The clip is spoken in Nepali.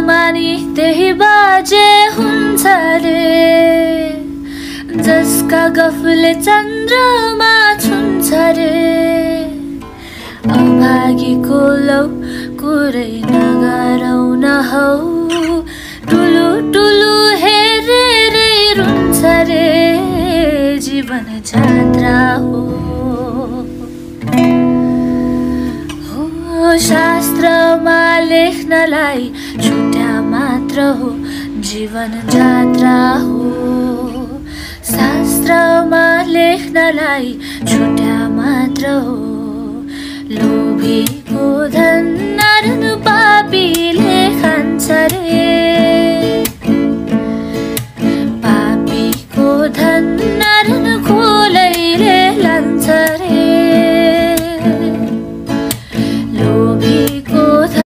मानी त्यही बाजे हुन्छ रे, जसका गफले चन्द्रमा छुन्छ रे। अभागीको लौ कुरै नगरौ न हौ, टुलु टुलु हेरेरै रुन्छ रे, जीवन जात्रा हो। शास्त्रमा लेख्नलाई छुट्या मात्र हो, जीवन जात्रा हो। शास्त्रमा लेख्नलाई छुट्या मात्र हो, लोभीको धन